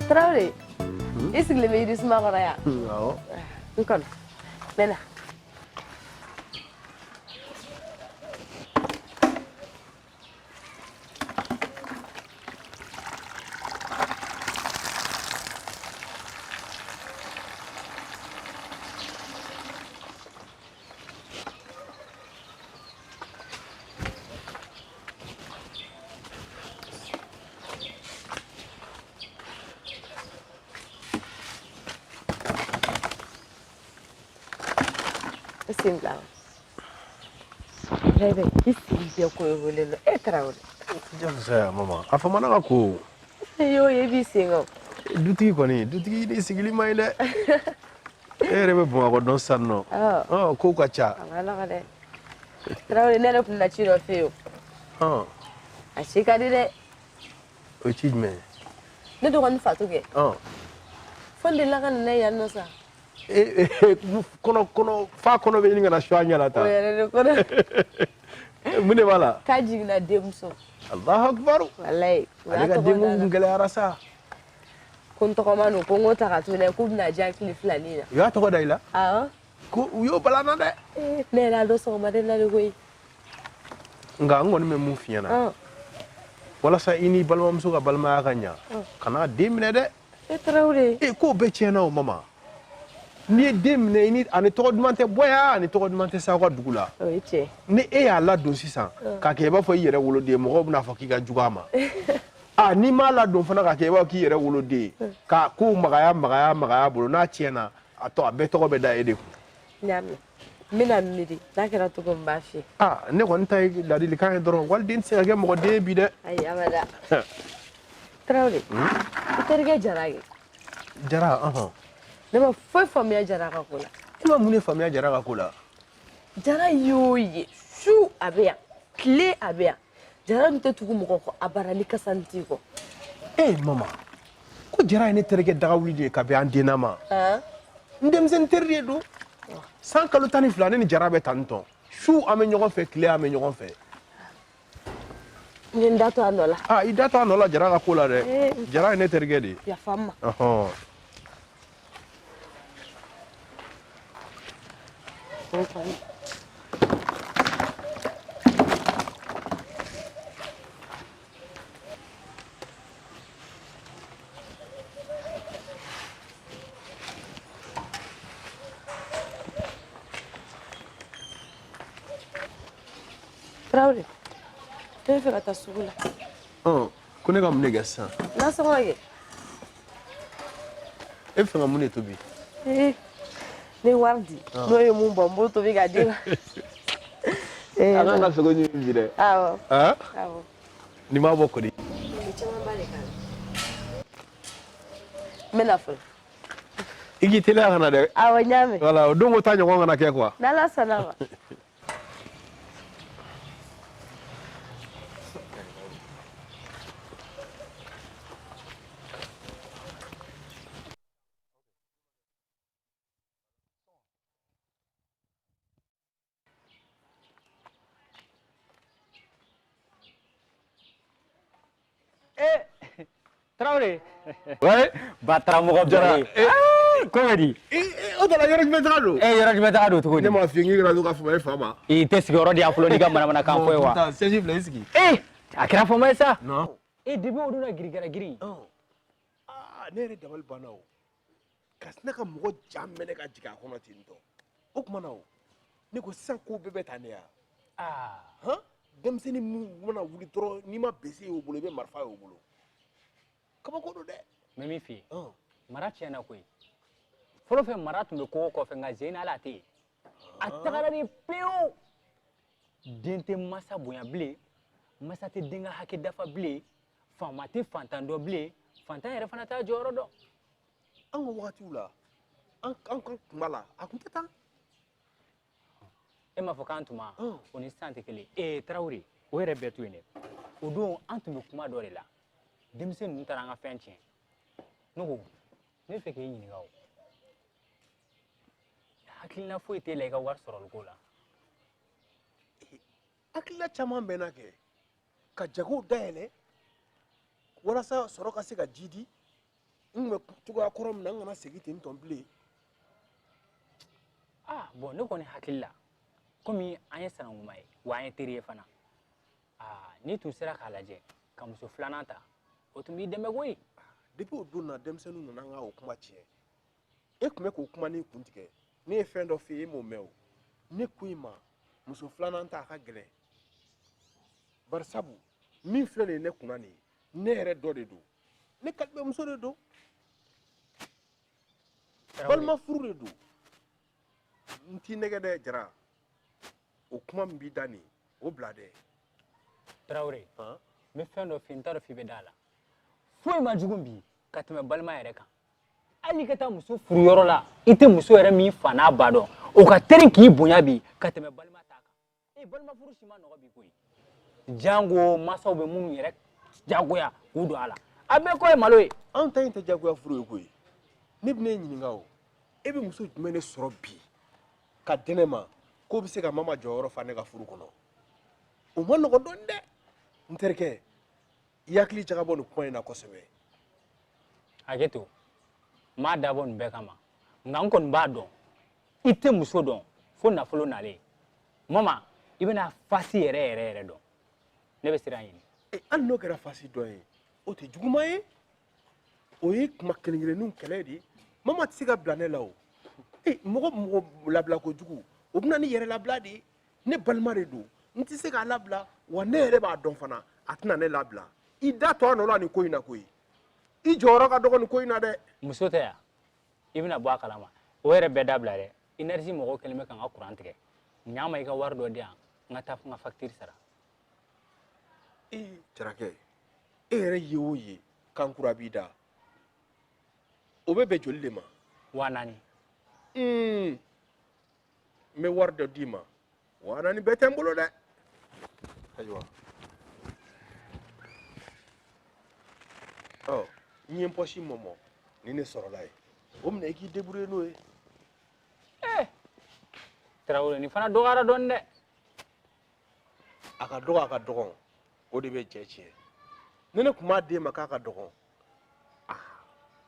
Traoré i sigilen bɛ yirisuma kɔrɔ yan. Awɔ. N kɔnɔ n bɛ na. I sen bila. Bɛɛ i sen bɛɛ koyokolen don. E Tarawele. Jamusa mama a famana ka ko. I y'o ye i b'i sen kan. Dutigi kɔni dutigi ni sigili man ɲi dɛ. E yɛrɛ bɛ Bamakɔ dɔn sisan nɔ. Ɔ kow ka ca. A ma nɔgɔ dɛ. Tarawele ne yɛrɛ tun bɛna ci dɔ f'e ye o. A ci ka di dɛ. O ye ci jumɛn ye? Ne dɔgɔnin Fatu kɛ. Fo n delila ka na n'a ye yan nɔ sa. Kɔnɔ kɔnɔ fa kɔnɔ bɛ ɲini ka na su a ɲɛ la tan. O yɛrɛ de kɔnɔ. Mun de b'a la? K'a jiginna denmuso. Alahu akibaru. Walayi. Ale ka denko kun gɛlɛyara sa. Ko n tɔgɔma don ko n k'o ta ka to n'a ye k'u bɛna diya tile filanin na. U y'a tɔgɔ da i la? Awɔ. Ko u y'o bala n na dɛ. Ne yɛrɛ y'a dɔn sɔgɔmada in na de koyi. Nka n kɔni bɛ mun f'i ɲɛna. Walasa i n'i balimamuso ka balimaya ka ɲa. Kana den minɛ dɛ. E Tarawele. E k'o bɛɛ tiɲɛna o mama. N'i ye den minɛ i ni ani tɔgɔ duman tɛ bɔ yan ani tɔgɔ duman tɛ s'aw ka dugu la. O ye tiɲɛ. Ni e y'a ladon sisan k'a kɛ i b'a fɔ i yɛrɛ woloden mɔgɔw bɛna fɔ k'i ka jugu a ma. A n'i m'a ladon fana k'a kɛ i b'a fɔ k'i yɛrɛ woloden k'a kow magaya magaya magaya bolo n'a tiɲɛna a tɔ a bɛɛ tɔgɔ bɛ da e de kun. N y'a mɛn. N bɛna miiri n'a kɛra cogo min n b'a f'i ye. Aa ne kɔni ta ye ladilikan ye dɔrɔn waliden tɛ se ka kɛ mɔgɔ den ye bi dɛ. Ayi abada. Tarawele. I terikɛ Jara kɛ. Jara ɔhɔn. Ne ma foyi faamuya Jara ka ko la. E ma mun de faamuya Jara ka ko la? Jara y'o ye su a bɛ yan tile a bɛ yan Jara dun tɛ tugu mɔgɔ kɔ a bara ni kasa t'i kɔ. E mama ko Jara ye ne terikɛ dagawuli de ye ka bɛn an denna ma. N denmisɛnnin teri de don. San kalo 12 ne ni Jara bɛ tan tɔn su an bɛ ɲɔgɔn fɛ tile an bɛ ɲɔgɔn fɛ. N ye n da to a nɔ la. Aa i da to a nɔ la Jara ka ko la dɛ. Jara ye ne terikɛ de ye. Yafa n ma. Tarawele, ne bɛ fɛ ka taa sugu la. Ko ne ka mun de kɛ sisan? Nasɔngɔ kɛ. E bɛ fɛ ka mun de tobi? Ne wari di. N'o ye mun bɔ n b'o tobi k'a d'i ma. An kan ka sogo ɲimi bi dɛ. Awɔ. Awɔ. N'i m'a bɔ kɔni. Nin camanba de k'a la. N bɛ na fɔlɔ. I k'i teliya ka na dɛ. Awɔ n y'a mɛn. Wala o don ko ta ɲɔgɔn kana kɛ quoi. N'Ala sɔnna ma. Eh, Traoré. Ouais. Ba karamɔgɔ Jara, bilalen. Ah, ko bɛ di? O dala yɔrɔ jumɛn taga don? Eh, yɔrɔ jumɛn taga don cogo di? Ne m'a f'i ye n k'i kana to ka fama e fa ma. I tɛ sigiyɔrɔ di yan fɔlɔ n'i ka manamanakan fɔ ye wa? Taa siège filɛ i sigi. Eh, a kɛra fama ye sa. Non. Eh, depuis o don na girigara girin. Aa ne yɛrɛ dabali banna o. Ka sina ka mɔgɔ ja mɛnɛ ka jigin a kɔnɔ ten tɔ. O tuma na o, ne ko sisan ko bɛɛ bɛ tan de ya. Ah, Han? Denmisɛnnin min mana wuli dɔrɔn n'i ma bese y'o bolo i bɛ marifa y'o bolo. Kabako don dɛ. n bɛ min f'i ye. Ɔn. Mara tiɲɛna koyi. Fɔlɔ fɛ mara tun bɛ kogo kɔfɛ nka zen ala tɛ yen. A tagara de pewu. Den tɛ masa bonya bilen, masa tɛ den ka hakɛ dafa bilen, faama tɛ fantan dɔn bilen, fantan yɛrɛ fana t'a jɔyɔrɔ dɔn. An ka wagatiw la, an an ka kuma la, a tun tɛ tan. E m'a fɔ k'an tuma Ɔn. o ni sisan tɛ kelen ee Tarawele o yɛrɛ bɛɛ to yen dɛ o don an tun bɛ kuma dɔ de la denmisɛn ninnu taara an ka fɛn tiɲɛ ne ko ne bɛ fɛ k'e ɲininka o hakilina foyi t'e la i ka wari sɔrɔliko la Hakilina caman bɛ n na kɛ ka jago dayɛlɛ walasa sɔrɔ ka se ka jidi n tun bɛ cogoya kɔrɔ min na n kana segin ten tɔ bilen. Ah bon, ne kɔni hakili la komi an ye sanankuma ye wa an ye teri ye fana, aa n'i tun sera k'a lajɛ ka muso filanan ta o tun b'i dɛmɛ koyi. Depuis o don na denmisɛnninw nana n ka o kuma tiɲɛ. E tun bɛ k'o kuma ni kun tigɛ, ne ye fɛn dɔ f'i ye e m'o mɛn o. Ne ko i ma muso filanan ta a ka gɛlɛn, bari sabu min filɛ nin ye ne kunna nin ye, ne yɛrɛ dɔ de don, ne kalibamuso de don, balima furu de don. N t'i nɛgɛ dɛ Jara, o kuma min b'i da nin o bila dɛ. Tarawele, n bɛ fɛn dɔ f'i ye, n t'a dɔn f'i bɛ da la. Foyi ma jugu bi ka tɛmɛ balima yɛrɛ kan. Hali ka taa muso furu yɔrɔ la, i tɛ muso yɛrɛ min fa n'a ba dɔn, o ka teli k'i bonya bi ka tɛmɛ balima ta kan. E balima furu si ma nɔgɔ bi koyi. Jango mansaw bɛ minnu yɛrɛ jagoya k'u don a la. A bɛɛ kɔ ye malo ye. Anw ta in tɛ jagoya furu ye koyi. Ne bɛ ne ɲininka o, e bɛ muso jumɛn de sɔrɔ bi ka di ne ma k'o bɛ se ka mama jɔyɔrɔ fa ne ka furu kɔnɔ? O ma nɔgɔn dɔɔni dɛ. N terikɛ, i hakili jagabɔ nin kuma in na kosɛbɛ. Hakɛ to, n m'a dabɔ nin bɛɛ kama, nka n kɔni b'a dɔn i tɛ muso dɔn fo nafolo nalen. Mama, i bɛna fasi yɛrɛ yɛrɛ yɛrɛ dɔn. Ne bɛ sira ɲini. Hali n'o kɛra fasi dɔ ye, o tɛ juguman ye. O ye kuma kelen kelenninw kɛlɛ de ye. Mama tɛ se ka bila ne la o. Mɔgɔ mɔgɔ labila kojugu, o bɛ na ni yɛrɛ labila de ye. Ne balima de don, n tɛ se k'a labila, wa ne yɛrɛ b'a dɔn fana a tɛna ne labila. I da to a nɔ la nin ko in na koyi. I jɔyɔrɔ ka dɔgɔ nin ko in na dɛ. Muso tɛ yan, i bɛna bɔ a kalama. O yɛrɛ bɛɛ dabila dɛ. Énergie mɔgɔw kɛlen bɛ ka n ka courant tigɛ. Ɲa ma i ka wari dɔ di yan, n ka taa n ka facture sara. Ee Jarakɛ, e yɛrɛ ye o ye kan kura b'i da. O bɛ bɛn joli de ma? 4000. N bɛ wari dɔ d'i ma. 4000 bɛɛ tɛ n bolo dɛ. Ayiwa. Ɔ, n ye n pɔsi mɔmɔ, ni ne sɔrɔla ye. O minɛ i k'i débrouiller n'o ye. Tarawele, nin fana dɔgɔyara dɔɔni dɛ. A ka dɔgɔ, a ka dɔgɔn, o de bɛ jɛ tiɲɛ. Ni ne tun b'a d'e ma k'a ka dɔgɔn,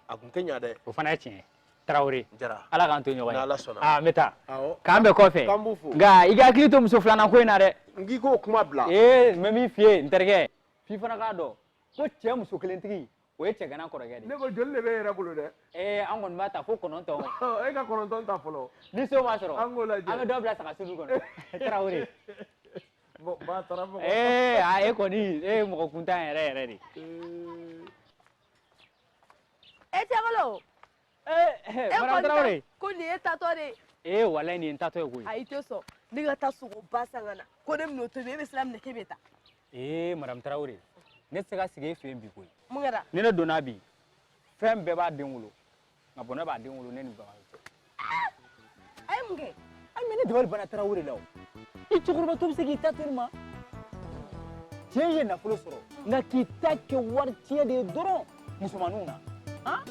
a tun tɛ ɲa dɛ. O fana ye tiɲɛ ye. Tarawele, Jara, Ala k'an to ɲɔgɔn ye. N'Ala sɔnna. Aa, n bɛ taa. Awɔ. K'an bɛn kɔfɛ. K'an b'u fo. Nka i ka hakili to muso filanan ko in na dɛ. N k'i k'o kuma bila. Ee, n bɛ min f'i ye n terikɛ, f'i fana k'a dɔn ko cɛ muso kelentigi, o ye cɛgana kɔrɔkɛ de ye. Ne ko joli de bɛ e yɛrɛ bolo dɛ? Ee, an kɔni b'a ta fo 9. E ka 9 ta fɔlɔ. Ni so ma sɔrɔ, An k'o lajɛ. an bɛ dɔ bila saga sulu kɔnɔ. Tarawele. Bon, ba taara mɔgɔ. Ee, a e kɔni, e ye mɔgɔ kuntan yɛrɛ yɛrɛ de. E Cɛkolo. Ee, E Madame kɔni Tarawele. ko nin ye tatɔ de ye. Ee, walayi nin ye n tatɔ ye koyi. Ayi, i tɛ sɔn. Ne ka taa sogoba san ka na. Ko ne bɛn'o tobi, e bɛ sira minɛ k'e bɛ taa. Ee, Madame Tarawele, ne tɛ se ka sigi e fɛ yen bi koyi. Mun kɛra? Ni ne donna bi, fɛn bɛɛ b'a den wolo. Nka bɔnɛ b'a den wolo ne ni bagan cɛ. A ye mun kɛ? Ayi, mais ne dabali banna Tarawele la o. I cɛkɔrɔbatɔ bɛ se k'i ta to nin ma. Cɛ ye nafolo sɔrɔ, nka k'i ta kɛ wari tiɲɛ de ye dɔrɔn musomaninw na. Han?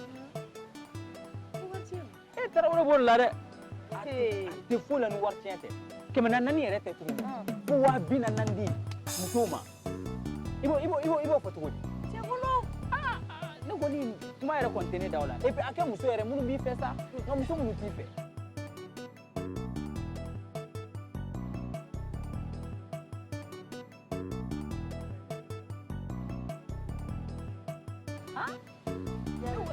E Tarawele b'o de la dɛ. A tɛ foyi la ni wari tiɲɛ tɛ. 400 yɛrɛ tɛ tuguni. Fo 40,000 di musow ma. I b'o fɔ cogo di? Cɛkolo, Kuma yɛrɛ kɔni tɛ ne da o la. Et puis a kɛ muso yɛrɛ minnu b'i fɛ sa, nka muso minnu t'i fɛ.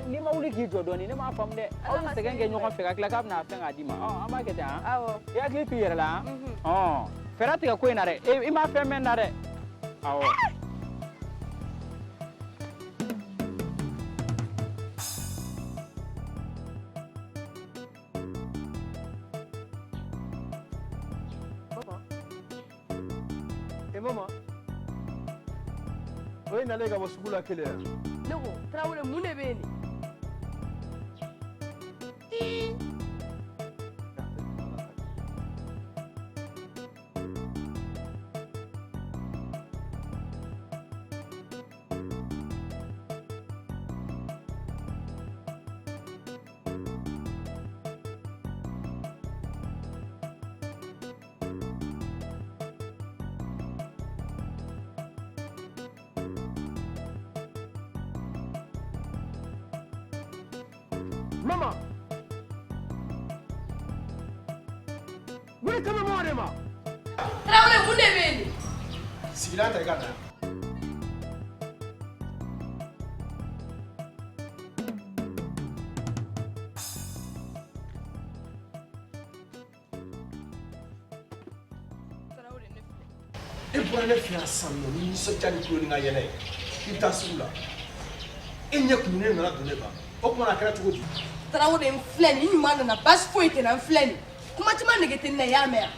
N'i ma wuli k'i jɔ dɔɔnin, ne m'a faamu dɛ. Aw bɛ sɛgɛn kɛ ɲɔgɔn fɛ ka tila k'a bɛna fɛn k'a d'i ma. An b'a kɛ ten han. Awɔ. I hakili t'u yɛrɛ la han. Fɛɛrɛ tigɛ ko in na dɛ. I ma fɛn mɛn na dɛ. Awɔ. Mama. E mama. O ye nalen ka bɔ sugu la kelen yan. Ne ko Tarawele mun de bɛ yen nin? Mama. Wuli kama mɔgɔ de ma. Tarawele mun de bɛ yen nin? Sigilan ta i ka na. Tarawele ne filɛ. E bɔra ne fɛ yan sisan nɔ ni nisɔndiya ni tulo ni ka yɛlɛ ye k'i bɛ taa sugu la. E ɲɛ kumunen nana don ne kan. O tuma na a kɛra cogo di? Tarawele n filɛ nin ɲuman nana baasi foyi tɛ n na n filɛ nin. Kuma caman nege tɛ n na i y'a mɛn wa?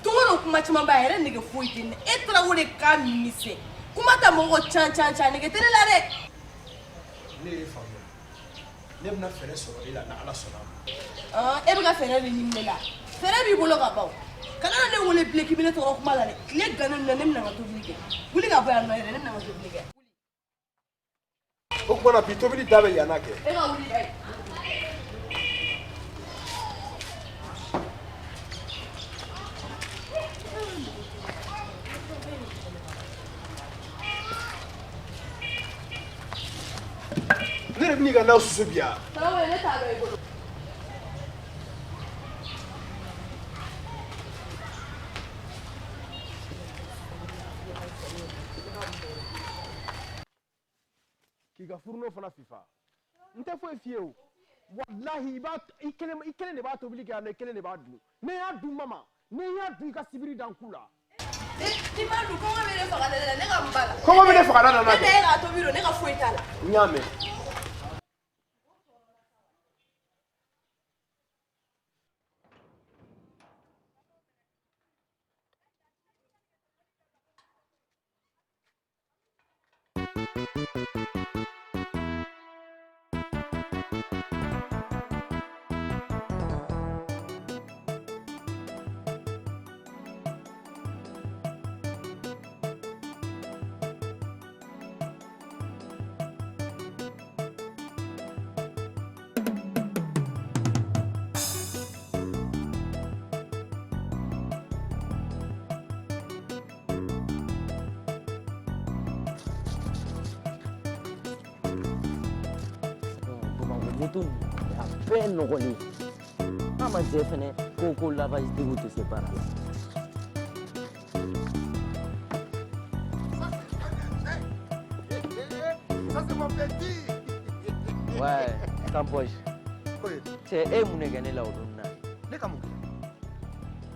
Don o don kuma caman b'a yɛrɛ nege foyi tɛ n na. E Tarawele ka misɛn. Kuma ta mɔgɔ can can can nege tɛ ne la dɛ. Ne y'e faamuya. Ne bɛna fɛɛrɛ sɔrɔ e la ni Ala sɔnna a ma. E bɛ ka fɛɛrɛ de ɲini ne la. Fɛɛrɛ b'i bolo ka ban o. Kana na ne wele bilen k'i bɛ ne tɔɔrɔ kuma la dɛ. Tile gannen na ne bɛna n ka tobili kɛ. Wuli ka bɔ yan nɔ yɛrɛ ne bɛna n ka tobili kɛ. O tuma na bi tobili da bɛ yan na kɛ. E ka wuli ayi. Ne yɛrɛ bɛn'i ka na susu bi yan. Tarawele ne t'a dɔn i bolo. K'i ka furunɔ fana fifa. N tɛ foyi f'i ye o. Walahi i b'a i kelen de b'a tobili kɛ yan nɔ i kelen de b'a dun. Ne y'a dun mama, ne y'a dun i ka sibiri da n ku la. N'i m'a dun kɔngɔ bɛ ne faga ne la ne ka mun b'a la. Kɔngɔ bɛ ne faga ne nana Ne tɛ e k'a tobi don ne ka foyi t'a la. N y'a mɛn. Moto a bɛɛ nɔgɔlen n'a ma jɛ fɛnɛ ko lavage tigiw tɛ se baara la. Ça c'est mon petit. Ouais, Tampoche. Cɛ e ye mun de kɛ ne la o don na? Ne ka mun kɛ?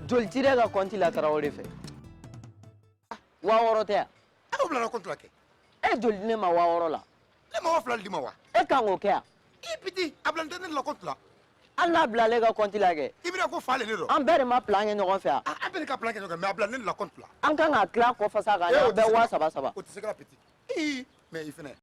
Joli cira e ka compte la Tarawele fɛ? 6000 tɛ yan? E y'o bila n ka compte la kɛ. E joli di ne ma 6000 la? Ne ma 2000 d'i ma wa? E kan k'o kɛ yan? I petit, a bila n tɛ ne de la compte la. Hali n'a bilala e ka compte la kɛ. I bɛna ko fa le ne dɔn. An bɛɛ de ma plan kɛ ɲɔgɔn fɛ yan. An bɛɛ de ka plan kɛ ɲɔgɔn fɛ mais a bila ne de la compte la. An kan ka tila kɔfasa kan an bɛɛ 3000 3000. O tɛ se ka petit. Ii mais i fɛnɛ.